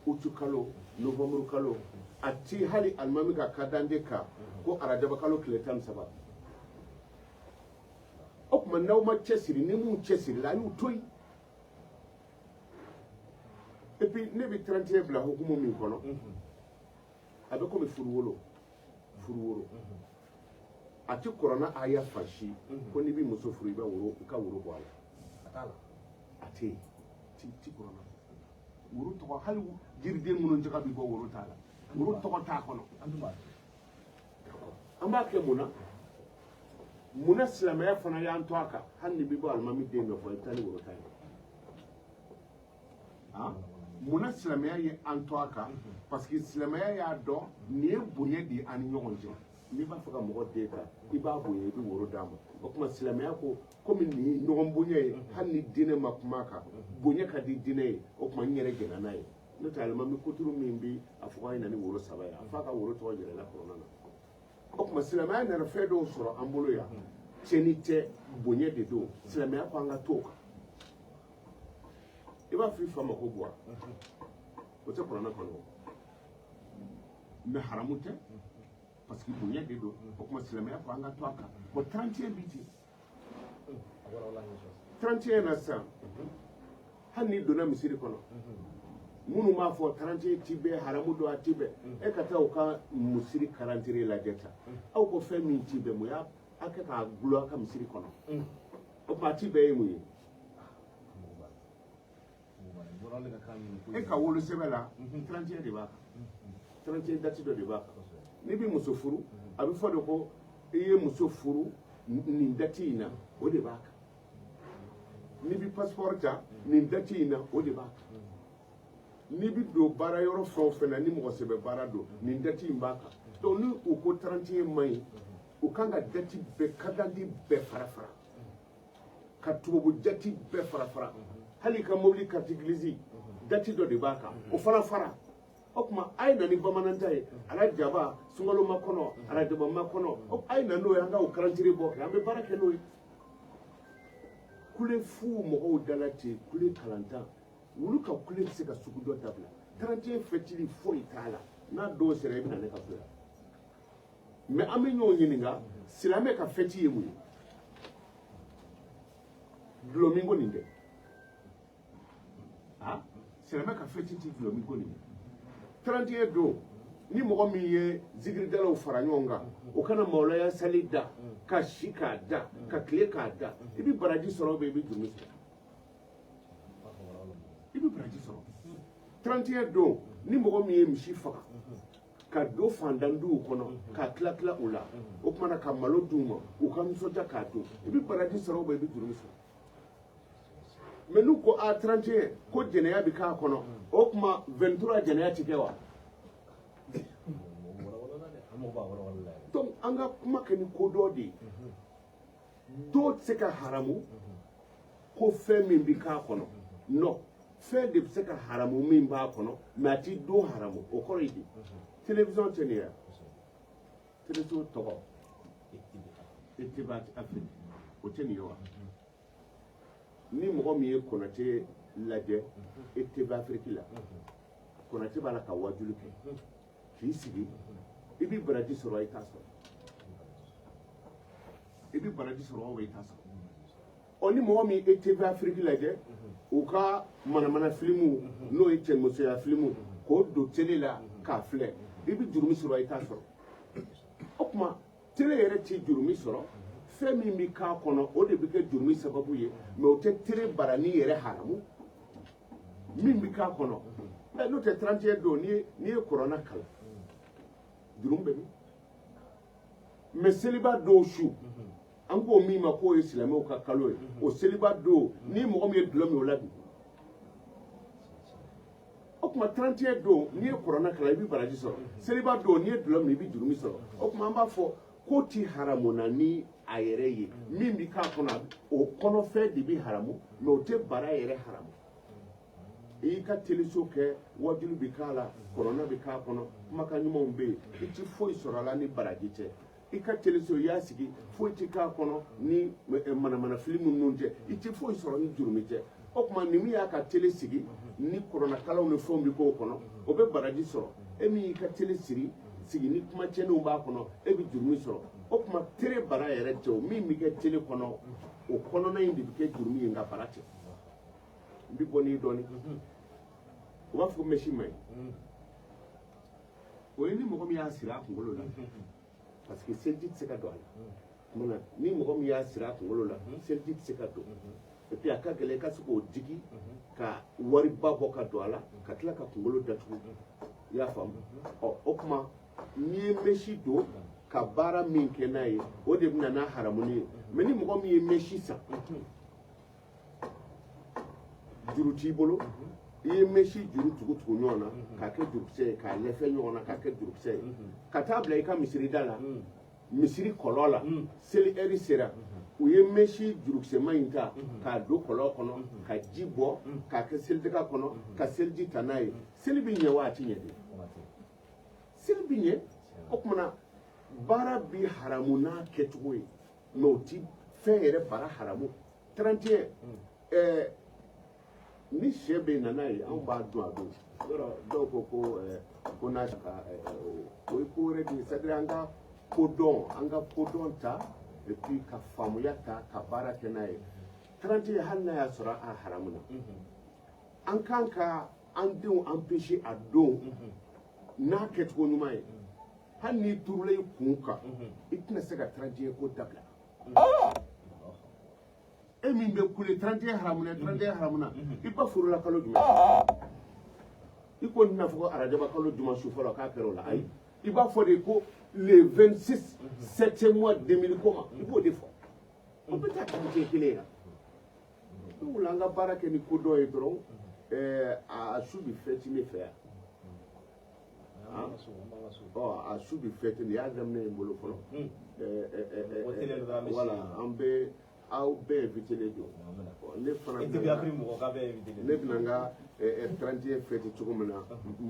août kalo, novembre kalo. A ti hali alimami ka carte d'identité kan ko arajaba kalo tile 13. O tuma n'aw ma cɛsiri, ni mun cɛsirila, a y'u to yen. Et puis ne bɛ 31 bila hukumu min kɔnɔ, a bɛ komi furuwolo. Furuworo a ti kɔrɔna aya fan si ko n'i bɛ muso furu, i bɛ woro, i ka woro bɔ a la. A t'a la. A tɛ yen, ti kɔrɔna woro tɔgɔ, hali jiriden minnu jaga bɛ bɔ, woro t'a la, woro tɔgɔ t'a kɔnɔ. An dun b'a An b'a kɛ mun na? Mun na silamɛya fana y'an to a kan? Hali ni bɛ bɔ alimami den nɔfɛ, i bɛ taa ni woro ta ye. Mun na silamɛya ye an to a kan? Parce que silamɛya y'a dɔn nin ye bonya de ye an ni ɲɔgɔn cɛ. N'i b'a fɛ ka mɔgɔ den ta, i b'a bonya, i bɛ woro d'a ma. O tuma silamɛya ko komi nin ye ɲɔgɔn bonya ye, hali ni diinɛ ma kuma a kan, bonya ka di diinɛ ye. O tuma n yɛrɛ jɛnna n'a ye. N'o tɛ, alimami kuturu min bɛ a fɔ k'a ye na ni woro saba ye, a f'a ka woro tɔgɔ yɛlɛla kɔnɔna na. O tuma silamɛya nana fɛn dɔw sɔrɔ an bolo yan, tiɲɛni tɛ, bonya de don. Silamɛya ko an ka to o kan. I b'a fɔ i fa ma ko buwa, o tɛ kuranɛ kɔnɔ o, mais haramu tɛ parce que bonya de don. O tuma silamɛya ko an ka to a kan. Bon, 31 bi ten. A bɔra wala ɲɛ sɔrɔ. 31 na sisan, hali n'i donna misiri kɔnɔ, minnu b'a fɔ 31 ti bɛn, haramu don, a ti bɛn, e ka taa u ka misiri calendrier lajɛ ta. Aw ko fɛn min ti bɛn, mun y'a a kɛ k'a gulon a ka misiri kɔnɔ? O tuma a ti bɛn ye mun ye? E ka wolosɛbɛn la, 31 de b'a kan, 31 date dɔ de b'a kan. N'i bɛ muso furu, a bɛ fɔ de ko i ye muso furu nin date in na, o de b'a kan. N'i bɛ passeport ta nin date in na, o de b'a kan. N'i bɛ don baara yɔrɔ fɛn o fɛn na, ni mɔgɔ sɛbɛ baara don, nin date in b'a kan. Donc ni u ko 31 man ɲi, u kan ka date bɛɛ, carte d'identité bɛɛ fara fara, ka tubabu date bɛɛ fara fara. Hali i ka mobili carte grise, date dɔ de b'a kan, o fana fara. O tuma a ye na ni bamanan ta ye, arajaba sunkalo ma kɔnɔ, arajaba ma kɔnɔ, a ye na n'o ye, an ka o calendrier bɔ kɛ, an bɛ baara kɛ n'o ye. Kule fu mɔgɔw dala ten, kule kalantan, olu ka kule tɛ se ka sugu dɔ dabila. 31 fɛtili foyi t'a la. N'a dɔw sera, i bɛ na ne ka so yan. Mais an bɛ ɲɔgɔn ɲininka, silamɛ ka fɛti ye mun ye? Dulɔmin ko nin tɛ. Ah, silamɛ ka fɛti ti dulɔmin ko nin ye. 31 don, ni mɔgɔ min ye zikiridalaw fara ɲɔgɔn kan, o kana mawulaya sali da, ka si k'a da, ka tile k'a da, i bɛ baraji sɔrɔ, i bɛ jurumu sɔrɔ. I bɛ baraji sɔrɔ. 31 don, ni mɔgɔ min ye misi faga ka don fantan duw kɔnɔ, k'a tila tila u la, o tuma na ka malo d'u ma, u ka nisɔndiya k'a dun, i bɛ baraji sɔrɔ, i bɛ jurumu sɔrɔ. Mais n'u ko a 31 ko jɛnɛya bɛ k'a kɔnɔ, o tuma 23 jɛnɛya ti kɛ wa? Donc an ka kuma kɛ ni ko dɔ de ye. Dɔw tɛ se ka haramu ko fɛn min bɛ k'a kɔnɔ. Non, fɛn de bɛ se ka haramu min b'a kɔnɔ, mais a ti don haramu. O kɔrɔ ye di? Télévision tɛ nin ye, télévision tɔgɔ Etibat Afrique, o tɛ nin ye wa? Ni mɔgɔ min ye Konate lajɛ Etibat Afrique la, Konate b'a la ka wajuli kɛ. K'i sigi, i bɛ baraji sɔrɔ, i t'a sɔrɔ. I bɛ baraji sɔrɔ, i t'a sɔrɔ. Ɔ, ni mɔgɔ min e TV Afrique lajɛ, u ka manamana filimu, n'o ye cɛnimusoya filimu, k'o don télé la k'a filɛ, i bɛ jurumi sɔrɔ, i t'a sɔrɔ. O tuma télé yɛrɛ tɛ jurumi sɔrɔ. Fɛn min bɛ k'a kɔnɔ, o de bɛ kɛ jurumi sababu ye, mais o tɛ télé barani yɛrɛ haramu. Min bɛ k'a kɔnɔ, ɛ, n'o tɛ, 31 don, n'i ye kuranɛ kalan, jurumu bɛ min? Mais seliba dɔw su, an k'o min ma k'o ye silamɛw ka kalo ye, o seliba don, ni mɔgɔ min ye dɔlɔ min, o la bi. O tuma 31 don, n'i ye kuranɛ kalan, i bɛ baraji sɔrɔ. Seliba don, n'i ye dɔlɔ min, i bɛ jurumi sɔrɔ. O tuma an b'a fɔ ko ti haramu na ni a yɛrɛ ye. Min bɛ k'a kɔnɔ, o kɔnɔfɛn de bɛ haramu, mais o tɛ bara yɛrɛ haramu. I y'i ka teleso kɛ, wajulu bɛ k'a la, kuranɛ bɛ k'a kɔnɔ, kumakan ɲumanw bɛ yen, i ti foyi sɔrɔ a la ni baraji tɛ. I ka teleso, i y'a sigi, foyi ti k'a kɔnɔ ni manamana fili minnu tɛ, i ti foyi sɔrɔ ni jurumi tɛ. O tuma ni min y'a ka télé sigi ni kuranɛkalanw ni fɛnw bɛ k'o kɔnɔ, o bɛ baraji sɔrɔ. E min y'i ka télé sigi ni kuma tiɲɛnenw b'a kɔnɔ, e bɛ jurumi sɔrɔ. O tuma télé bara yɛrɛ tɛ o. Min bɛ kɛ télé kɔnɔ, o kɔnɔna in de bɛ kɛ jurumi ye, nka bara tɛ. N bɛ bɔ n'i dɔɔni. U b'a fɔ ko mèche man ɲi. O ye ni mɔgɔ min y'a siri a kunkolo la, parce que seliji tɛ se ka don a la. Tuma na ni mɔgɔ min y'a siri a kunkolo la, seliji tɛ se ka don. Et puis a ka gɛlɛn i ka se k'o digi ka wariba bɔ ka don a la, ka tila ka kunkolo datugu. I y'a faamu? Ɔ, o tuma n'i ye mèche don ka baara min kɛ n'a ye, o de bɛ na n'a haramuni ye. Mais ni mɔgɔ min ye mèche san, juru t'i bolo, i ye mèche juru tugu tugu ɲɔgɔn na k'a kɛ jurukisɛ ye, k'a lɛfɛ ɲɔgɔn na k'a kɛ jurukisɛ ye, ka taa bila i ka misiri da la, misiri kɔlɔn la, seli ɛri sera, u ye mèche jurukisɛma in ta k'a don kɔlɔn kɔnɔ, ka ji bɔ k'a kɛ selidaga kɔnɔ, ka seliji ta n'a ye, seli bɛ ɲɛ wa a ti ɲɛ de? Seli bɛ ɲɛ. O tuma na baara bi haramu n'a kɛcogo ye, mais o ti fɛn yɛrɛ bara haramu. 31, ɛɛ, ni sɛ bɛ na n'a ye, anw b'a dun a don. Yɔrɔ dɔw ko n'a ka o ye ko wɛrɛ de ye. C'est à dire an ka kodɔn, an ka kodɔn ta, et puis ka faamuya ta ka baara kɛ n'a ye. 31, hali n'a y'a sɔrɔ a haramu na, an kan ka an denw empêcher a don n'a kɛcogo ɲuman ye. Hali n'i turula i kun kan, i tɛna se ka 31 ko dabila. E min bɛ kule 31 haramuna, 31 haramuna, i ba furula kalo jumɛn? I ko n tɛna fɔ ko arajaba kalo juma su fɔlɔ k'a kɛra o la. Ayi, i b'a fɔ de ko le 26 septième mois 2000 comment, i b'o de fɔ. O bɛ taa 31 kelen ye. Donc an ka baara kɛ ni kodɔn ye dɔrɔn. Ɛɛ, a su bɛ fêter ne fɛ yan. Ɔ, a su bɛ fêter, nin y'a daminɛ ye n bolo fɔlɔ. Voilà, an bɛ aw bɛɛ invité don. Ne fana, ne bɛna n ka 31 fêter cogo min na,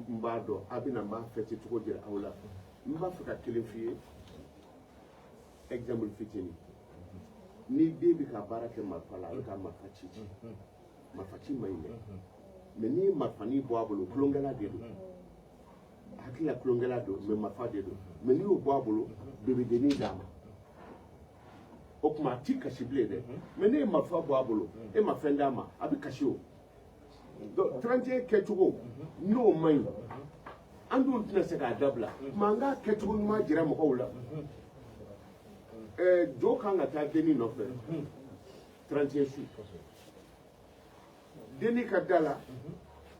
n b'a dɔn. A bɛna n b'a fêter cogo jira aw la. N b'a fɛ ka kelen f'i ye, exemple fitinin. Ni den bɛ ka baara kɛ marifa la, a bɛ ka marifa ci ci, marifa ci man ɲi dɛ. Mais n'i ye marifanin bɔ a bolo, tulonkɛla de don, hakili la tulonkɛla don, mais marifa de don. Mais n'i y'o bɔ a bolo, bebedennin d'a ma, o tuma a ti kasi bilen dɛ. Mais ne ye marifa bɔ a bolo, e ma fɛn d'a ma, a bɛ kasi. O donc 31 kɛcogo n'o man ɲi, an dun tɛna se k'a dabila. Tuma an k'a kɛcogo ɲuman jira mɔgɔw la. Ɛɛ, jo kan ka taa denni nɔfɛ 31 su, denni ka da la,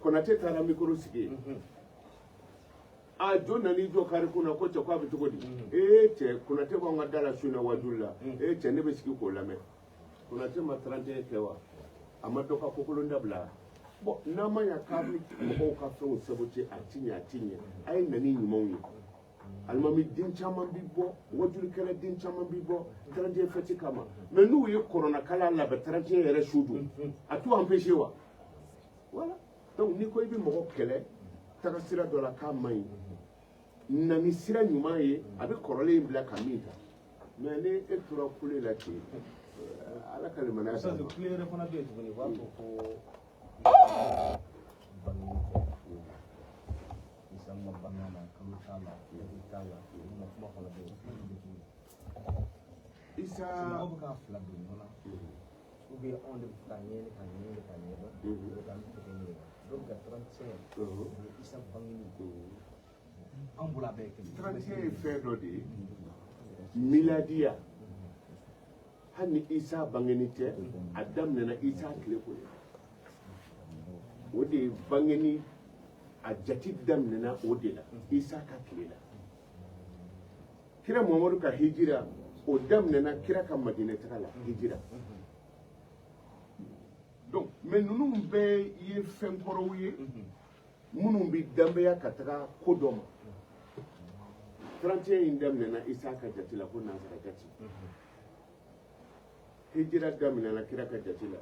Konate taara micro sigi yen. A jo nan'i jɔ kari kunna ko cɛ, k'a bɛ cogo di? Ee cɛ, Konate b'anw ka da la su in na wajuli la. Ee cɛ, ne bɛ sigi k'o lamɛn. Konate ma 31 kɛ wa? A ma dɔ ka kokolon dabila. Bon, n'a ma ɲa k'a bɛ mɔgɔw ka fɛnw saboter, a ti ɲɛ, a ti ɲɛ. A ye na ni ɲumanw ye. Alimami den caman bi bɔ, wajulikɛla den caman bi bɔ 31 fête kama, mais n'u ye kɔrɔnakala labɛn 31 yɛrɛ su dun, a t'u empêcher wa? Voilà. Donc n'i ko i bɛ mɔgɔ kɛlɛ taga sira dɔ la k'a man ɲi, na ni sira ɲuman ye, a bɛ kɔrɔlen in bila ka min ta. Mais ni e tora kule la ten, ala ka limaniya d'an ma. Kule wɛrɛ fana bɛ yen tuguni, u b'a fɔ ko bangeni tɛ Isa. ma bange a la, kalo t'a la, date t'a la, o ma kuma fana bɛ yen, o kuma bɛ cogo di? Isa Mɔgɔw bɛ k'a fila don ɲɔgɔn na, ou bien anw de bɛ k'a ɲɛɲini k'a ɲɛɲini k'a ɲɛdɔn, o de an bɛ fɛ k'i ɲininka. Dɔw bɛ ka 31 o ye Isa bangeni, an bolo a bɛɛ ye kelen. 31 ye fɛn dɔ de ye, miladiya. Hali ni Isa bangeni tɛ, a daminɛna Isa tile kɔnɔ, o de ye bangeni, a jate daminɛna o de la, Isa ka tile la. Kira Muhamadu ka hijira, o daminɛna kira ka Madinɛ taga la, hijira. Donc mais ninnu bɛɛ ye fɛn kɔrɔw ye minnu bɛ danbeya ka taga ko dɔ ma. 31 in daminɛna Isa ka jate la, ko nansara jate. Hijira daminɛna kira ka jate la.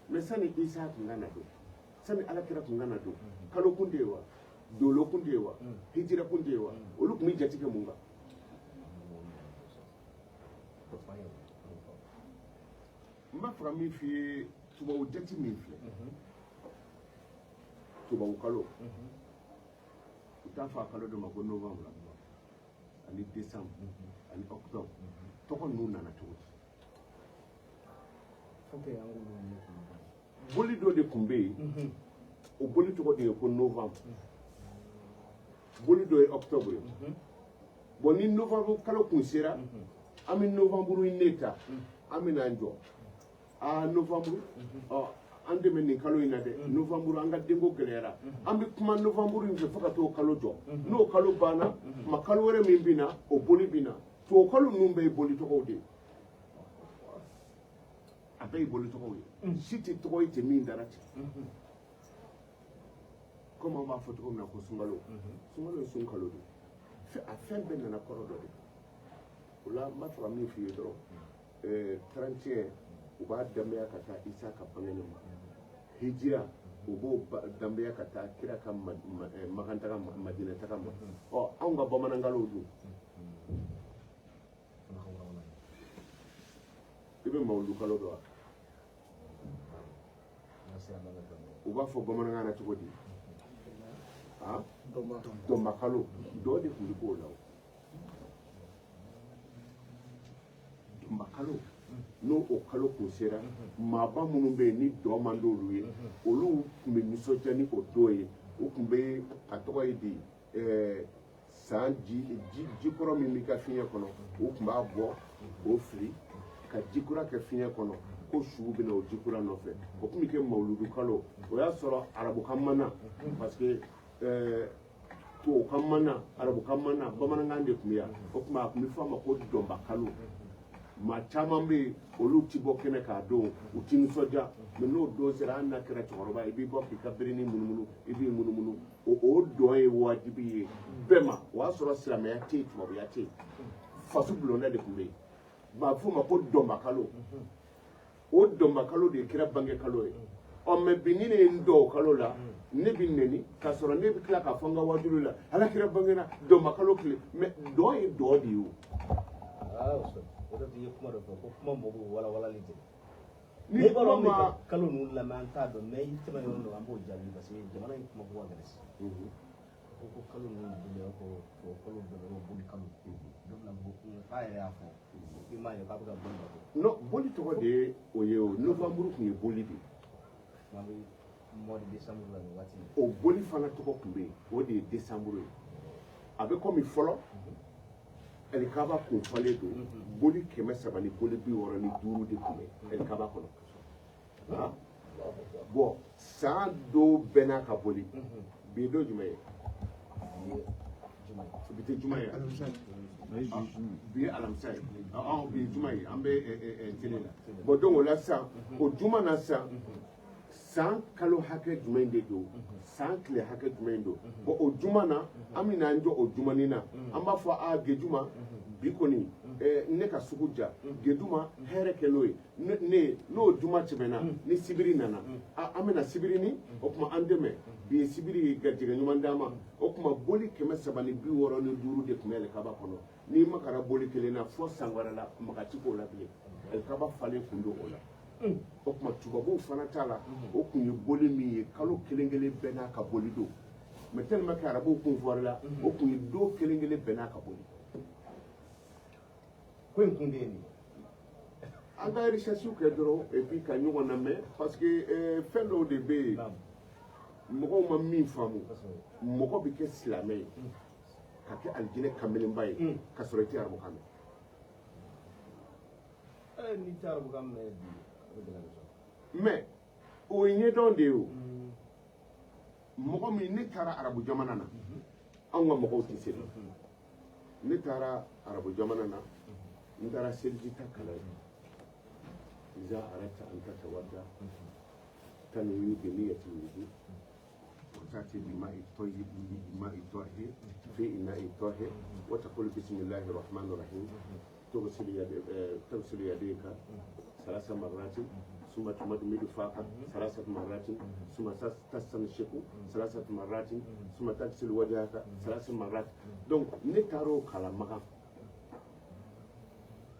Mais sani Isa tun ka na don, sani ala kira tun ka na don, kalo kun tɛ yen wa, dolo kun tɛ yen wa, hijira kun tɛ yen wa, olu tun bɛ jate kɛ mun kan? N b'a fɛ ka min f'i ye, tubabu jate min filɛ, tubabu kalo, u t'a fɔ a kalo dɔ ma ko novembre ani décembre ani octobre, tɔgɔ ninnu nana cogo di? Boli dɔ de tun bɛ yen, o boli tɔgɔ de ye ko novembre, boli dɔ ye octobre ye. Bon, ni novembre kalo kun sera, an bɛ novembre in ne ta, an bɛ n'an jɔ, aa novembre, ɔ an dɛmɛ nin kalo in na dɛ, novembre an ka denko gɛlɛyara, an bɛ kuma novembre in fɛ fo ka t'o kalo jɔ. N'o kalo banna, tuma kalo wɛrɛ min bɛ na, o boli bɛ na. Tubabu kalo ninnu bɛɛ ye boli tɔgɔw de ye, a bɛɛ ye boli tɔgɔw ye, si tɛ tɔgɔ ye ten min dara ten. Komi an b'a fɔ cogo min na ko sunkalo, sunkalo ye sun kalo de ye, a fɛn bɛɛ nana kɔrɔ dɔ de. O la n b'a fɛ ka min f'i ye dɔrɔn, 31 u b'a danbeya ka taa Isa ka bangeni ma, hijira u b'o danbeya ka taa kira ka makantaga ma, madinɛtaga ma. Ɔ anw ka bamanankalow dun, i bɛ mawuludu kalo dɔn wa? U b'a fɔ bamanankan na cogo di? Dɔnba kalo dɔ de tun bɛ k'o la o. Dɔnba kalo, n'o o kalo kun sera, maaba minnu bɛ yen ni dɔ man d'olu ye, olu tun bɛ nisɔndiya ni o don ye. U tun bɛ a tɔgɔ ye di, san jikɔrɔ min b'i ka fiɲɛ kɔnɔ, u tun b'a bɔ k'o fili ka jikura kɛ fiɲɛ kɔnɔ, ko su bɛ na o jikura nɔfɛ. O tun bɛ kɛ mawuludu kalo. O y'a sɔrɔ arabukan ma na, parce que tubabukan ma na, arabukan ma na, bamanankan de tun bɛ yan. O tuma a tun bɛ fɔ a ma ko dɔnba kalo. Maa caman bɛ yen, olu ti bɔ kɛnɛ k'a don, u ti nisɔndiya. Mais n'o don sera, hali n'a kɛra cɛkɔrɔba ye, i b'i bɔ k'i ka birinin munumunu, i b'i munumunu. O dɔn ye wajibi ye bɛɛ ma. O y'a sɔrɔ silamɛya tɛ yen, tubabuya tɛ yen, faso bulonda de tun bɛ yen. B'a f'o ma ko dɔnba kalo. O dɔnba kalo de ye kira bange kalo ye. Ɔ mais bi ni ne ye n dɔn o kalo la, ne bɛ nɛni k'a sɔrɔ ne bɛ tila k'a fɔ n ka wajulu la ala kira bangena dɔnba kalo tile. Mais dɔn ye dɔ de ye o. O de ye kuma dɔ fɔ ko kuma mɔgɔw bɛ walawalali de. Ni Ne b'a dɔn kuma ma kalo ninnu lamɛn, an t'a dɔn, mais i tɛmɛ yɔrɔ dɔ, an b'o jaabi parce que jamana in kuma ko ka gɛlɛn. Ko kalo ninnu bɛ ko kalo dɔ bɛ boli kalo dɔ bɛna fɔ ko k'a yɛrɛ y'a fɔ i m'a ye k'a bɛ ka boli bato. Non, boli tɔgɔ de ye o ye o. Novembre tun ye boli de ye. N'an bɛ mois de décembre la nin waati in. O boli fana tɔgɔ tun bɛ yen, o de ye décembre ye. A bɛ komi fɔlɔ Elikaba kun falen don, boli 300 ni boli 65 de tun bɛ Elikaba kɔnɔ. Bon, san dɔw bɛɛ n'a ka boli. Bi ye don jumɛn ye? Bi tɛ juma ye, bi ye alamisa ye, bi ye juma ye, an bɛ tele la. Bon, donc o la sisan, o juma na sisan, san kalo hakɛ jumɛn de don, san tile hakɛ jumɛn don? Bon, o juma na, an bɛna an jɔ o jumani na, an b'a fɔ a gejuma bi kɔni ne ka sugu ja, gejuma hɛrɛ kɛ n'o ye. Ne n'o juma tɛmɛna, ni sibiri nana, an bɛna sibiri ni o tuma an dɛmɛ, bi ye sibiri ye, garijɛgɛ ɲuman d'an ma. O tuma boli 365 de tun bɛ Alikaba kɔnɔ. N'i makara boli kelen na fo san wɛrɛ la, maga ti k'o la bilen. Alikaba falen kun don o la. O tuma tubabuw fana t'a la, o tun ye boli min ye, kalo kelen kelen bɛɛ n'a ka boli don. Mais tellement que arabuw kun fɔrila, o kun ye don kelen kelen bɛɛ n'a ka boli. Ko in kun de ye nin ye. An ka recherche kɛ dɔrɔn et puis ka ɲɔgɔn lamɛn, parce que fɛn dɔw de bɛ yen, mɔgɔw ma min faamu. Mɔgɔ bɛ kɛ silamɛ ye ka kɛ alijinɛ kamelenba ye ka sɔrɔ i tɛ arabukan mɛn. N'i tɛ arabukan mɛn bi, a bɛ gɛlɛya kosɛbɛ. Mais o ye ɲɛdɔn de ye. O mɔgɔ min, ne taara arabu jamana na, anw ka mɔgɔw tɛ seli. Ne taara arabu jamana na, n taara seliji ta kalan ye. إذا أردت أن تتوضأ تنوي بنية الوضوء وتأتي بماء الطيب، ماء الطاهر في إناء الطاهر، وتقول بسم الله الرحمن الرحيم، تغسل يديك ثلاث مرات، ثم تمضمض فاك ثلاثة مرات، ثم تستنشق ثلاثة مرات، ثم تغسل وجهك ثلاث مرات. Donc ne taara o kalan Makan.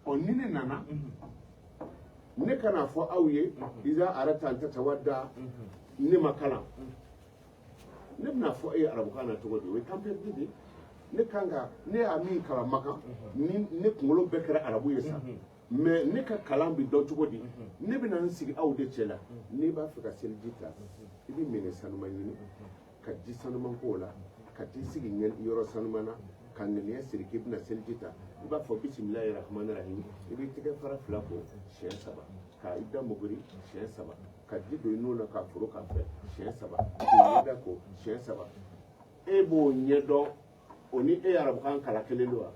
Ɔ, ni ne nana, ne kana fɔ aw ye إذا أردت أن تتوضأ, ne ma kalan, ne bɛna fɔ e ye arabukan na cogo di? O ye temps perdu de ye. Ne kan ka ne y'a min kalan Makan, ni ne kunkolo bɛɛ kɛra arabu ye sa, mais ne ka kalan bɛ dɔn cogo di? Ne bɛna n sigi aw de cɛ la. N'i b'a fɛ ka seliji ta, i bɛ minɛ sanuman ɲini ka ji sanuman k'o la, ka t'i sigi yɔrɔ sanuman na, ka ŋaniya siri k'i bɛna seliji ta. I b'a fɔ بسم الله الرحمن الرحيم, i b'i tɛgɛ fara fila ko siɲɛ saba, ka i da muguri siɲɛ saba, ka ji don i nun na k'a foro k'a fɛ siɲɛ saba, k'i ɲɛda ko siɲɛ saba. E b'o ɲɛdɔn, o ni e ye arabukan kalan kelen don wa?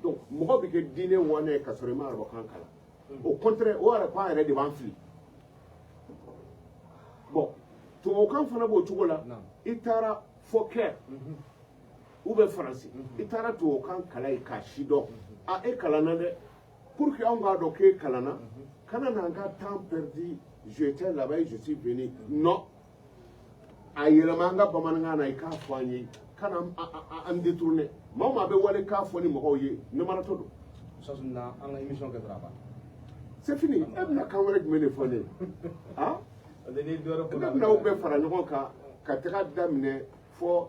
Donc mɔgɔ bɛ kɛ diinɛ wanɛ ye ka sɔrɔ i ma arabukan kalan. Au contraire, o arabukan yɛrɛ de b'an fili. Bon, tubabukan fana b'o cogo la. I taara fɔ kɛ ou bien Faransi, i taara tubabukan kalan yen k'a si dɔn, a e kalanna dɛ. Pour que anw k'a dɔn k'e kalanna, kana n'an ka temps perdu, j'étais là-bas et je suis venu. Non, a yɛlɛma an ka bamanankan na, i k'a fɔ an ye, kana an détourner. Maa o maa bɛ wale k'a fɔ ni mɔgɔw ye, namaratɔ don. Sasu na an ka émission kɛ dɔrɔn, a banna. C'est fini. E bɛna kan wɛrɛ jumɛn de fɔ ne ye? Ah, ne bɛna aw bɛɛ fara ɲɔgɔn kan ka taga daminɛ fɔ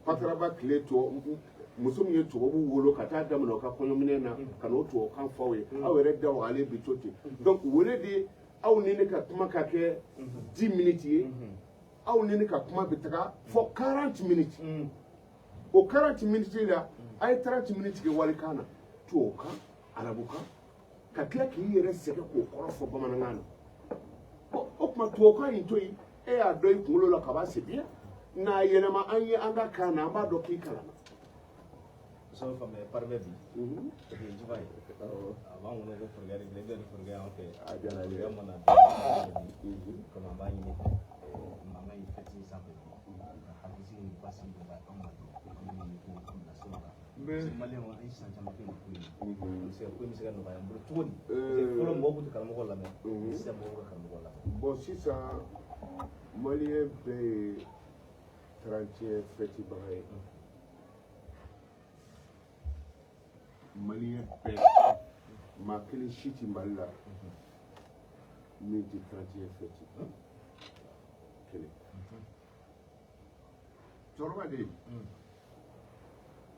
pataraba tile tɔ, muso min ye tubabu wolo, ka taa daminɛ o ka kɔɲɔminɛ na, ka n'o tubabukan fɔ aw ye, aw yɛrɛ da ale bi to ten. Donc wele de aw ni ne ka kuma ka kɛ 10 minutes ye, aw ni ne ka kuma bɛ taga fɔ 40 minutes. O 40 minutes la, a ye 30 minutes kɛ walikan na, tubabukan, arabukan, ka tila k'i yɛrɛ sɛgɛn k'o kɔrɔ fɔ bamanankan na. O tuma tubabukan in to yen, e y'a dɔn i kunkolo la kaban, c'est bien. N'a yɛlɛma an ye an ka kan na, an b'a dɔn k'i kalanna. Sɔn faamuya parmɛ bi bi juma ye, a b'an kɔnɔ ko forokɛ de filɛ, bɛɛ forokɛ y'an fɛ. A diyara n ye. Forokɛ mana bi komi an b'a ɲini fɛ, mankan ye fɛti sanfɛ bi, ka hakili ni basigi dɔ b'an ma bi, an bɛ nin ko bila sira kan, parce que maliyɛnw, an ye san caman kɛ nin ko in na. An bɛ se ka ko in bɛ se ka nɔgɔya an bolo cogo di? Parce que fɔlɔ mɔgɔw tun tɛ karamɔgɔ lamɛn, sisan mɔgɔw ka karamɔgɔ lamɛn. Bon, sisan maliyɛn bɛɛ ye 31 fɛtibaga ye. Maliyɛn bɛɛ, maa kelen si ti Mali la min tɛ 31 fɛti kelen. Cɛkɔrɔba de ye,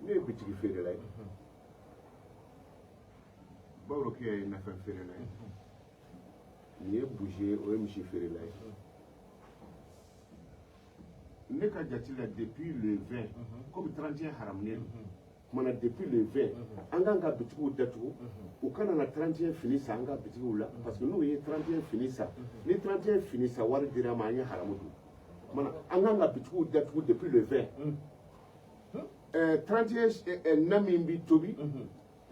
ne ye bitigi feerela ye, Bawurokɛ ye nafɛn feerela ye, nin ye buji ye, o ye misi feerela ye. Ne ka jate la, depuis le 20, comme 31 haramunen don, kumana depuis le 20, an kan ka bitigiw datugu, u kana na 31 fini san an ka bitigiw la, parce que n'u ye 31 fini san, ni 31 fini san wari dira ma, an ye haramu dun. Kumana an kan ka bitigiw datugu depuis le 20. 31 na min bi tobi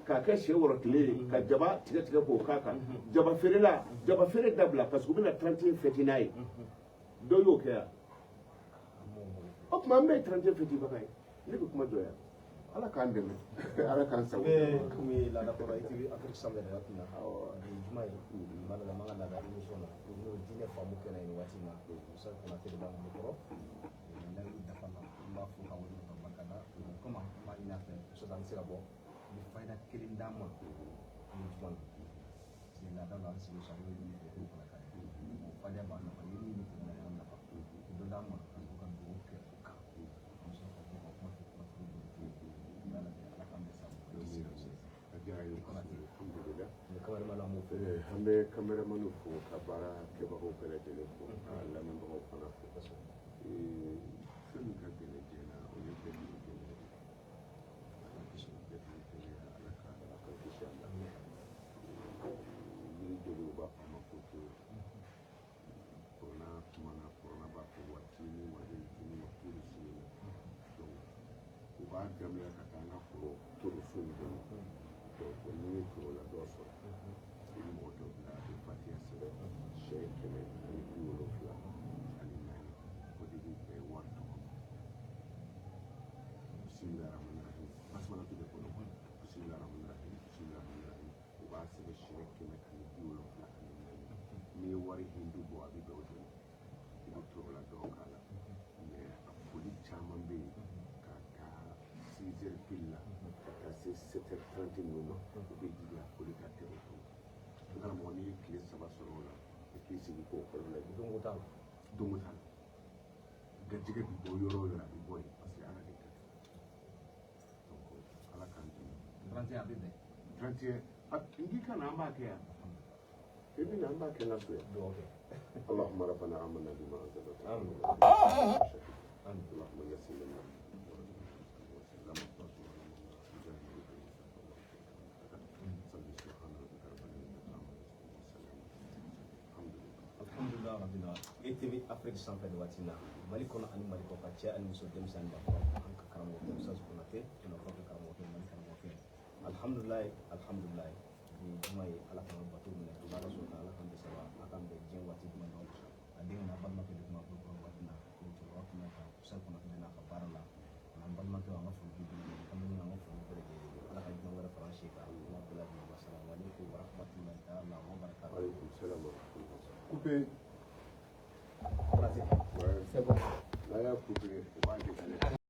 k'a kɛ sɛ wɔrɔ tile ye, ka jaba tigɛ tigɛ k'o k'a kan, jaba feerela, jaba feere dabila, parce que u bɛna 31 fɛti n'a ye. Dɔ y'o kɛ yan. O tuma an bɛɛ ye 31 fɛtibaga ye. Ne bɛ kuma jɔ yan. Ala k'an dɛmɛ, Ala k'an sago. Bɛɛ komi laada kɔrɔ i TV Afrique sanfɛ nin waati in na, bi ye juma ye, n b'a dɔn an ka laada émission na, n'o ye diinɛ faamu kɛnɛ ye nin waati in na. Musa Konate de b'an bolo kɔrɔ layidu dafa la. N b'a fo ka wele ka barika da o kama. An b'a ɲini a fɛ sisan, an bɛ se ka bɔ ni fayida kelen d'an ma ni juma na, parce que laada la, an sigi sa, n'o ye min fɛ k'o fana ka ɲi, o fayida b'an nafa, ni min tɛmɛna y'an nafa dɔ d'an ma ka sɔrɔ ka dugawu kɛ o kan. Walima la, an b'o fo. An bɛ caméramanw fo, ka baara kɛbagaw bɛɛ lajɛlen fo, ka lamɛnbagaw fana fo. Fɛn min ka gɛlɛn diɲɛ na, o ye bɛɛ ni gɛlɛya de ye. Ala kisi bɛɛ ni gɛlɛya, Ala ka a ka kisi a la. Yiri dɔ bɛ yen, u b'a fɔ a ma ko toro. Kuranna kumana, kuranna b'a fɔ wa tini wa zaituni wa turi sinina. Donc u b'a daminɛ ka taa an ka foro toroso in kɔnɔ. Donc n'i ye toro la dɔ sɔrɔ, i bɛ mɔgɔ dɔ bila, a bɛ fatiya sɛbɛn siɲɛ 174, o de bɛ bɛn wari tɔgɔ ma. Bisimilahi rahmani rahim, basmala bɛ kɔnɔ, bisimilahi rahmani rahim, bisimilahi rahmani rahim, u b'a sɛbɛn siɲɛ 174. N'i ye wari hindu bɔ, a bɛ bɛn o de ma. I bɛ toro la dɔ k'a la, mais a foli caman bɛ yen, ka taa 6 heures pile la ka taa se 7h30 ninnu ma, u bɛ jigin a foli ka kɛ o kɔnɔ. N karamɔgɔ, n'i ye tile 3 sɔrɔ o la, i k'i sigi k'o kɔnɔ lajɛ. Donko t'a la. Donko t'a la. Garijɛgɛ bɛ bɔ yɔrɔ o yɔrɔ, a bɛ bɔ yen, parce que Ala de ka donc Ala k'an dɛmɛ. 31, a bɛ bɛn. 31, n k'i ka na, an b'a kɛ yan, i bɛ na, an b'a kɛ n ka so yan. Dugawu kɛ. اللهم ربنا آمنا بما أنزلت. آمين. آمين. اللهم يسر لنا وسلم. سبحان ربك رب العزة عما يصفون وسلام. الحمد لله. Alhamdulilah rabbil alamin. ETV Afrique sanfɛ nin waati in na, Mali kɔnɔ ani Mali kɔ kan, cɛ ani muso, denmisɛnnin, maakɔrɔ, an ka karamɔgɔkɛ Ustaz Konate, nafa kɛ karamɔgɔkɛ, Mali karamɔgɔkɛ. Alhamdulilayi, alhamdulilayi, bi juma ye, Ala k'an ka bato minɛ. An bɛ Ala sɔrɔ, Ala k'an bɛn saba, Ala k'an bɛn diɲɛ waati jumɛn na. A denkɛ n'a balimakɛ de tun b'a bolo kɔrɔ waati in na, o cɛkɔrɔba tun bɛ ka Ustaz Konate n'a ka baara la. Ani balimakɛ, an ka foli b'u bɛɛ lajɛlen, kamalen, an ka foli bɛɛ lajɛlen. Ala ka juma wɛrɛ fara an si kan. Ala bɛɛ lajɛlen, wasalamu aleykum warahmatulahi taala wabarakatuh. عليكم السلام ورحمة الله. Coupé. Konate. Ouais. C'est bon. Là, il y a coupé.